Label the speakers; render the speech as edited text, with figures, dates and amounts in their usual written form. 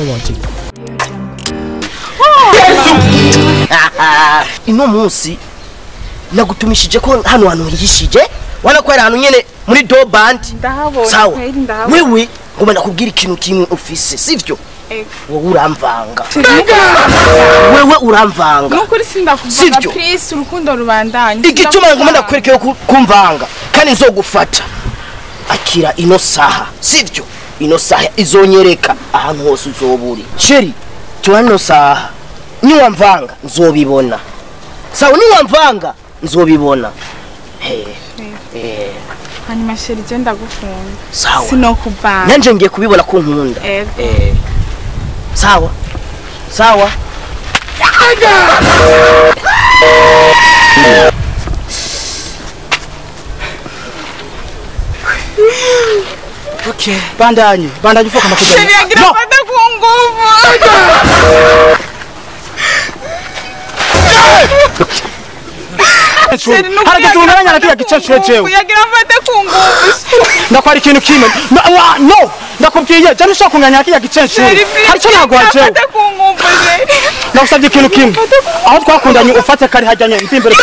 Speaker 1: Watching.
Speaker 2: Ino munsi nagutumishije ko hano hantu hihishije wana ko ari ahantu nyene muri do band.
Speaker 3: Ndahabona kweli, ndahabona.
Speaker 2: Wewe ngoma nakubwira ikintu kimwe ufise, sivyo? Wowe uramvanga. Wewe uramvanga.
Speaker 3: Nukuri sindakuvanga, please, urukundo rubandanye.
Speaker 2: Igituma ngoma ndakwerekeye kumvanga kandi nzogufata. Akira ino saha, sivyo? Ino saha izonyereka ahantu hose uzoburi. Sheri, tuwa saha. Niwamvanga nzobibona. Sawa, niwamvanga nzobibona.
Speaker 3: Hanyuma sheri je ndagukunda.
Speaker 2: Sawa.
Speaker 3: Sinokuvanga.
Speaker 2: Nanje ngiye kubibona ko nkunda. Sawa. Sawa.
Speaker 4: Okay, bandanye, bandanye ufoka makujana.
Speaker 3: Sheri agira afate ku nguvu.
Speaker 4: Harageze umuntu aranya gice jewe.
Speaker 3: Yagira afate ku nguvu.
Speaker 4: Ndakwara ikintu kimwe. No, ndakubwiye je ntushaka kunganya kiya gice jewe. Hari cyo nagwa jewe. Ndagusabye ikintu kimwe. Aho twakundanye ufate kari hajyanye mvi imbere.